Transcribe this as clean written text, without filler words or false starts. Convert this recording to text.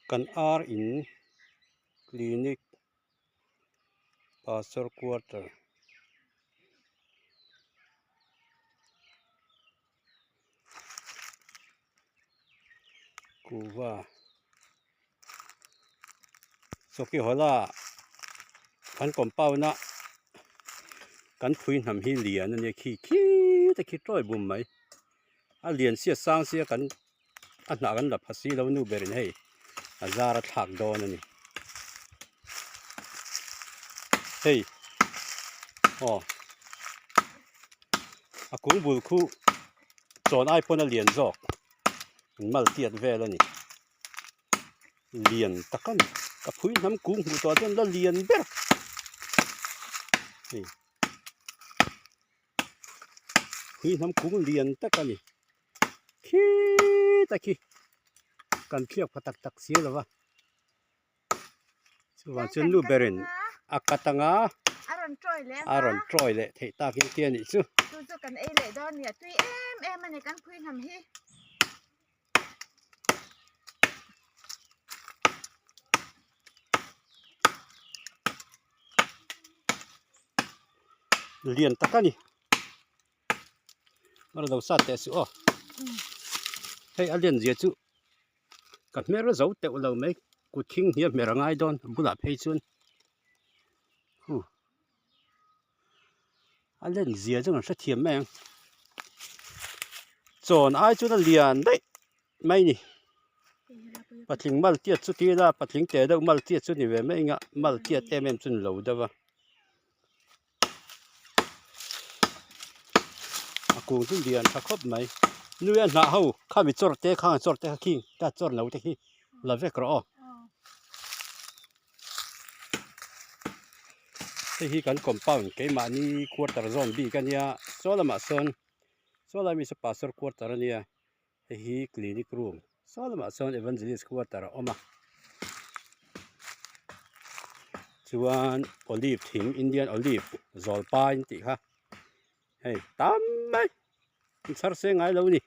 Kan ar in clinic pastor quarter kuhva chawki hawla kan compound a kan phui hnam hi lian a nia khi khi te khi tawi bum mai a lian sia sang sia kan a hnah kan la pha si lo nu berin hei a zar a thlak dawn a ni hei aw a kung bul khu chawn ai pawn a lian zawk an mal tiat vel a ni lian tak a ni ka phui hnam kung hmuh tawh ah chuan la lian ber hei phui hnam kung lian tak a ni. Khita khi kan thliak pha tak tak si lo va chuvang chuan nu berin a cut anga a rawn tawi leh a rawn tawi leh theih tak in tia nih chu chu chu kan ei leh dawn nia tui em em a ni kan phui hnam hi. Lian tak a ni. A lo sat teh suh aw hei a lian zia chu ka hmer zo teuh lo mai kut khing hi a hmer a ngai dawn a bulah phei chuan hu a len zia chu kan hrethiam mai ang chawn ai chuan a lian daih mai a ni patling mal tiat chu ti ila patling teh deuh mal tiat chu ni ve mai ang a mal tiat em em chu ni lo deuh a. A kung chu lian tha khawp mai nui a hnah ho khami chawr te khang chawr te kha khing ta chawr lo te khi la vek rawh aw hei hi kan compound keimahni quarter zawn bik a nia saw lamah sawn saw lai mi saw pastor quarter a nia hei hi clinic room saw lamah sawn evangelist quarter a awm a chuan olive thing indian olive zawl pai an tih kha hei tam mai in chhar se ngai lo a ni.